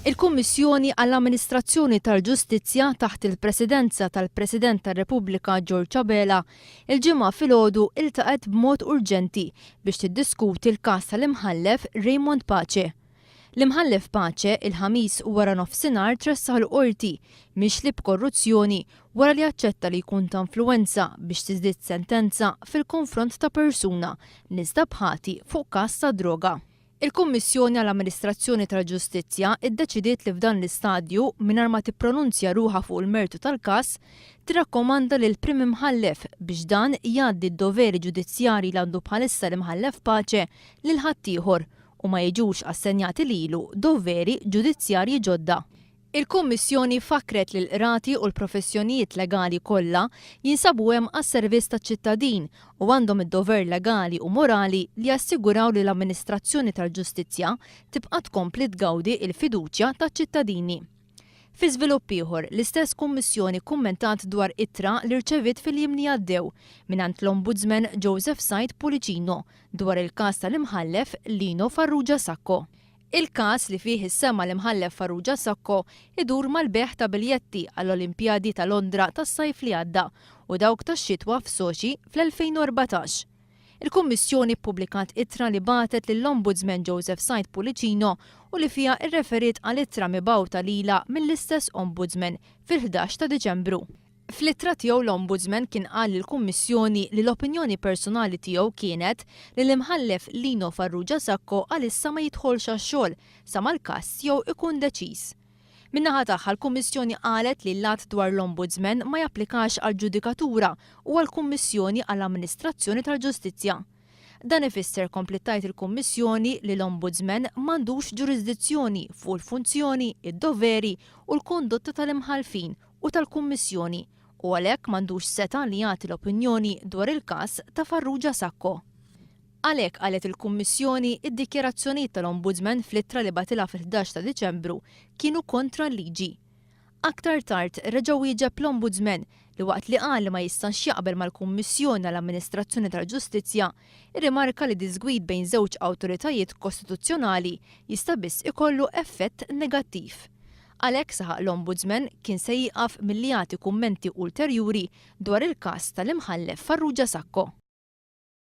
Il-Kummissjoni għall-Amministrazzjoni tal-Ġustizzja taħt il-Presidenza tal-President tar-Repubblika George Abela, il-Ġimgħa filgħodu iltaqgħet b'mod urġenti biex tiddiskuti l-każ tal-Imħallef Raymond Pace. L-Imħallef Pace, il-Ħamis wara nofsinhar tressaq il-Qorti mixli b'korruzzjoni wara li aċċetta li jkun ta' influwenza biex tiżdied sentenza fil-konfront ta' persuna li nstab ħati fuq każ ta' droga. Il-Kummissjoni għall-Amministrazzjoni tal-Ġustizzja ddeċidiet li f'dan l-istadju, mingħajr ma tippronunzja ruħha fuq il-mertu tal-każ, tirrakkomanda lill-Prim Imħallef biex dan jgħaddi d-doveri ġudizzjarji li għandu bħalissa l-Imħallef Pace lil ħaddieħor u ma jiġux assenjati lilu doveri ġudizzjarji ġodda. Il-Kummissjoni fakkret li l-qrati u l-professjonijiet legali kollha jinsabu hemm għas-servizz taċ-ċittadin u għandhom id-dover legali u morali li jassiguraw li l-amministrazzjoni tal-ġustizzja tibqa' tkompli tgawdi l-fiduċja taċ-ċittadini. Fi żvilupp ieħor, l-istess Kummissjoni kkummentat dwar ittra li rċeviet fil-jiem li għaddew mingħand l-Ombudsman Joseph Said Pullicino dwar il-każ tal-Imħallef Lino Farrugia Sacco. Il-każ li fih issemma l-Imħallef Farrugia Sacco idur mal-bejgħ ta' biljetti għall-Olimpjadi ta' Londra tas-sajf li għadda u dawk tax-xitwa f'Sochi fl-2014. Il-Kummissjoni ppubblikat ittra li bagħtet lill-Ombudsman Joseph Said Pullicino u li fiha rreferiet għal ittra mibgħuta lilha mill-istess Ombudsman fil-11 ta' Diċembru. Fl-ittra tiegħu l-Ombudsman kien qal lill-Kummissjoni li l-opinjoni personali tiegħu kienet li l-Imħallef Lino Farrugia Sacco għalissa ma jidħolx għax-xogħol sa ma l-każ tiegħu ikun deċiż. Min-naħa tagħha l-Kummissjoni qalet li l-Att dwar l-Ombudsman ma japplikax għall-ġudikatura u għall-Kummissjoni għall-Amministrazzjoni tal-Ġustizzja. Dan ifisser, kompliet tgħid il-Kummissjoni, li l-Ombudsman m'għandux ġurisdizzjoni fuq il-funzjoni, id-doveri u l-kondotta tal-imħallfin u tal-Kummissjoni u għalhekk m'għandux setgħa li jagħti l-opinjoni dwar il-każ ta' Farrugia Sacco. Għalhekk, qalet il-Kummissjoni, id-dikjarazzjonijiet tal-Ombudsman fl-ittra li bagħtilha fil-11 ta' Diċembru kienu kontra l-liġi. Aktar tard, reġa' wieġeb l-Ombudsman li waqt li qal li ma jistax jaqbel mal-Kummissjoni għall-Amministrazzjoni tal-Ġustizzja, irrimarka li diżgwid bejn żewġ awtoritajiet kostituzzjonali jista' biss ikollu effett negattiv. Għalhekk, saħaq l-Ombudsman, kien se jieqaf milli jagħti kummenti ulterjuri dwar il-każ tal-Imħallef Farrugia Sacco.